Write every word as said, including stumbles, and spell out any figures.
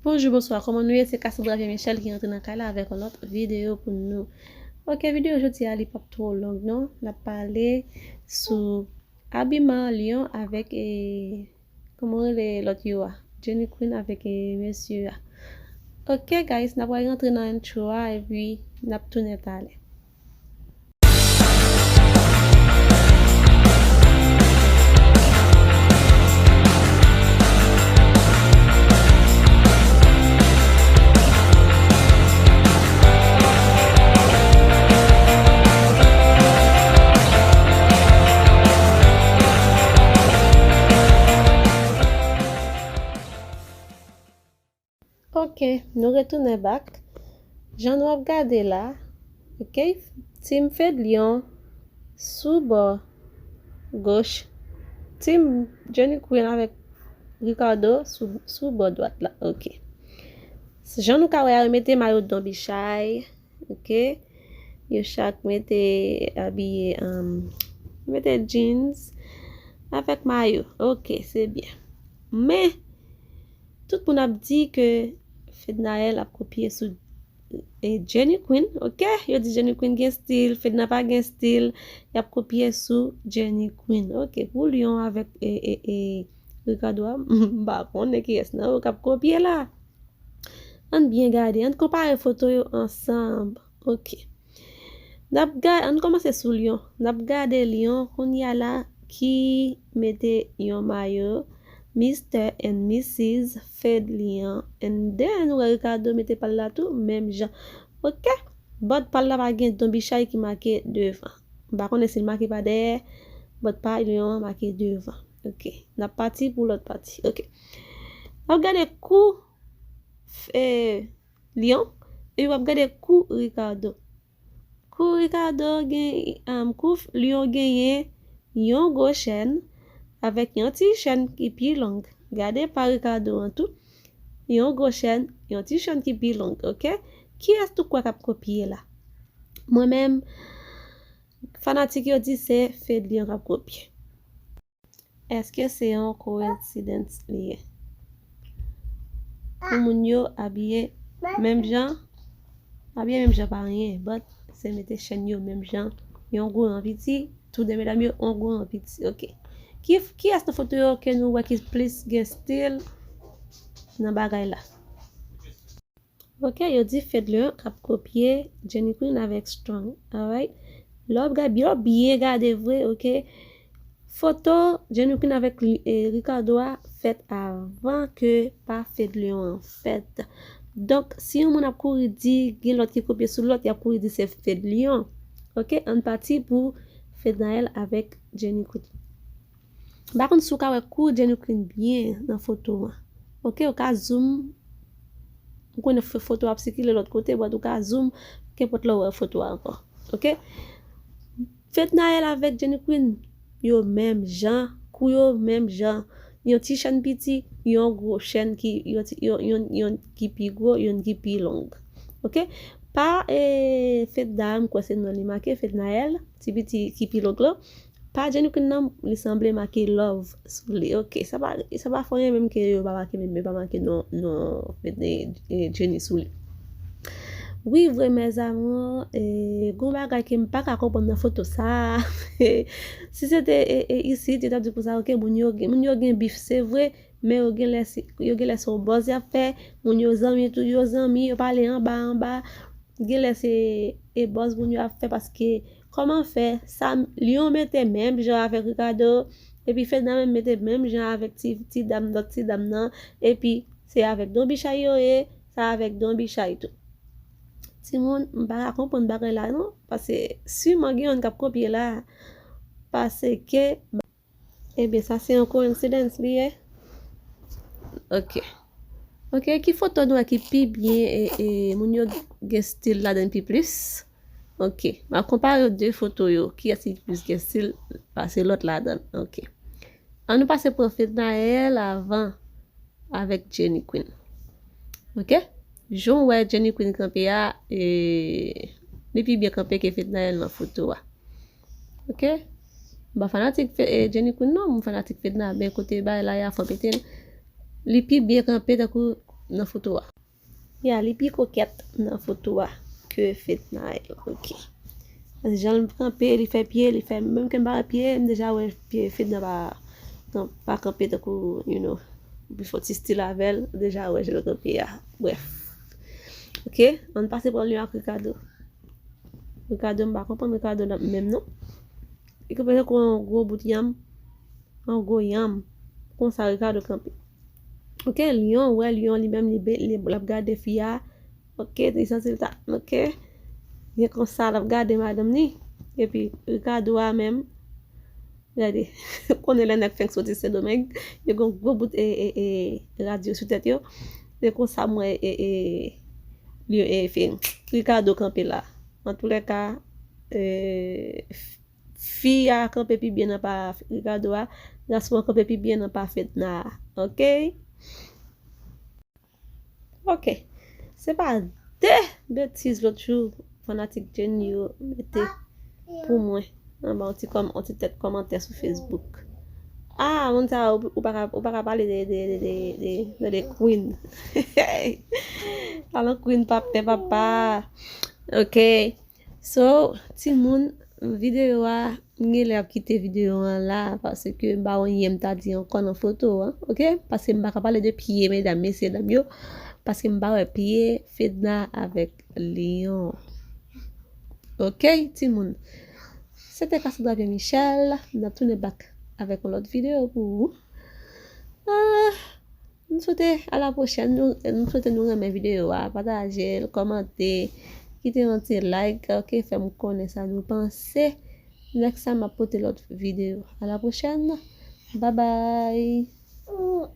Bonjou, bonswa, kòman nou ye? Se Cassandra Pierre Michel ki rantre nan kay la avèk yon lòt videyo pou nou. Ok, videyo jodi a, li p ap twò long non. N ap pale sou abiman Lion avèk, e, kòman rele lòt yo a? Jenny Queen avèk, e, mesye a. Ok, guys, n ap pral rantre nan intro a epi n ap tounen talè. Ok, nou retounen back. Jan nou ap gade la, ok, Team Fedlion sou bò goch, Team Jenny Queen avèk Ricardo sou, sou bò dwat la, ok. Jan nou ka wè a, yo mete mayo Don Bichay, ok. Yo chak mete abiye, um, mete jeans avèk mayo, ok, se byen. Men, tout moun ap di ke Fednaelle ap kopye sou, e, Jenny Queen, ok? Yo di Jenny Queen gen stil, Fedna pa gen stil, y ap kopye sou Jenny Queen. Ok, pou Lion avèk, e, e, e, Ricardo a, m pa konnen kiyès nan yo k ap kopye la. Ann byen gade, ann konpare foto yo ansanm. Ok. N ap ga-, ann kòmanse sou Lion. N ap gade Lion kounye a la ki mete yon mayo Mister and Missus Fedlion. And then, ou wè Ricardo mete pa l la tou, menm jan. Ok? Bòd pa l la pa gen Don Bichay ki make devan. M pa konnen si l make pa dèyè. Bòd pa Lion an make devan. Ok. N ap pati pou lòt pati. Ok. N ap gade kou, eh, Lion. Epi w ap gade kou Ricardo. Kou Ricardo gen, um, kou Lion genyen yon gwo chèn avèk yon ti chèn ki pi long. Gade pa Ricardo an tou. Yon gwo chèn, yon ti chèn ki pi long, ok? Kiyès ou kwè k ap kopye la? Mwen menm, fanatik yo di se Fedlion k ap kopye. Èske se yon coincidence li ye? Pou moun yo abiye menm jan, abiye menm jan pa anyen, but se mete chèn yo menm jan, yon gwo, yon piti, tou de medam yo, yon gwo, yon piti, ok. Ki, kiyès nan foto yo ke nou wè ki plis gen stil nan bagay la? Ok, yo di Fedlion k ap kopye Jenny Queen avèk Strong. Alright. Lè w ap gade, lè w byen gade vre, ok. Foto Jenny Queen avèk, eh, Ricardo a fèt avan ke pa Fedlion an fèt. Donk, si yon moun ap kouri di, gen lòt ki kopye sou lòt, y ap kouri di se Fedlion. Ok, ann pati pou Fednaelle avèk Jenny Queen. M pa konn si w ka wè kou Jenny Queen byen nan foto an. Ok, ou ka zoom. M konnen fo-, foto ap sikile lòt kote, but ou ka zoom, kenpòt lè w wè foto a ankò. Ok? Fednaelle avèk Jenny Queen, yo menm jan, kou yo menm jan. Yon ti chèn piti, yon gwo chèn ki, yon ti, yon, yon, yon ki pi gwo, yon ki pi long. Ok? Pa, eh, Fedna, m kwè se non li make, Fednaelle, ti piti ki pi long lan. Pa Jenny Queen nan, li sanble make love sou li. Ok, sa pa, sa pa fè anyen menm ke yo pa make menm, yo pa make non, non, eh, eh, Jenny sou li. Wi, vre, mes amours, eh, gon bagay ke m pa ka konprann nan foto sa a. Si se te, eh, eh, isit, yo t ap di konsa, ok, moun yo gen, moun yo gen bif, se vre, men yo genlè se, yo genlè se yon buzz y ap fè, moun yo zanmi, tout yo zanmi, yo pale anba, anba. Genlè se, e, buzz moun yo ap fè, paske kòman fè sa m-, Lion mete menm jan avèk Ricardo, epi Fedna menm mete menm jan avèk ti, ti dam, lòt ti dam nan, epi se avèk Don Bichay yo ye, sa avèk Don Bichay tou. Timoun, m pa ka konprann bagay la non, paske siman gen youn k ap kopye la, paske Ebyen, sa se yon coincidence li ye. Ok. Ok, ki foto nou wè ki pi byen, e, e, moun yo gen stil ladan pi plis? Ok, m ap konpare de foto yo. Kiyès ki plis gen stil pase lòt ladan? Ok. Ann nou pase pran Fednaelle avan avèk Jenny Queen. Ok? Jan w wè Jenny Queen kanpe a, e, li pi byen kanpe ke Fednaelle nan foto a. Ok? M pa fanatik Fe-, e, Jenny Queen non, m fanatik Fedna, men kote bagay la ye a fò pete l. Li pi byen kanpe tankou nan foto a. Ya, li pi kokèt nan foto a ke Fednaelle. Ok. Paske jan l kanpe, li fè pye, li fè, menm ke m pa wè pye, m deja wè pye Fednaelle pa, pa kanpe tankou, you know, pou fè ti stil avè l, m deja wè jan l kanpe a. Brèf. Ok, ann pase pran Lion ak Ricardo. Ricardo, m pa konprann Ricardo la menm non. Li kanpe tankou yon gwo bout yanm. Yon gwo yanm. Konsa Ricardo kanpe. Ok, Lion, wè Lion li menm li, be- li, l ap gade fi a. Ok, li santi l ta, ok. Li konsa l ap gade madanm ni. Epi Ricardo a menm, gade, konnen lè nèg fenk soti Sendomeng, yo gen gwo bout e, e, e, radyo sou tèt yo. Se konsa m wè e, e, Lion, e, fi, Ricardo kanpe la. Antoulèka, e, fi a kanpe pi byen nan pa Ricardo a, gason an kanpe pi byen nan pa Fedna a. Ok? Ok. Se pa de betiz lòt jou fanatik Jenny yo mete pou mwen anba yon ti kòm, yon ti tèt kòmantè sou Facebook. Ah, moun sa, ou, ou pa ka, ou pa ka pale de, de, de, de, de, de, de Queen. Alon Queen pa pè papa. Ok. So, timoun, videyo a, m genlè ap kite videyo an la, paske m pa wè anyen m ta di ankò nan foto an, ok? Paske m pa ka pale de pye medam, mesye dam yo, paske m pa wè pye Fedna avèk Lion. Ok, timoun? Se te Cassandra Pierre Michel, n ap tounen back avèk yon lòt videyo pou ou. Ah, nou swete a la pwochèn, nou, nou swete nou renmen videyo a, pataje l, kòmante, kite yon ti like, ok, fè m konnen sa nou panse. Next time, m ap pote lòt videyo. A la pwochèn, bye bye!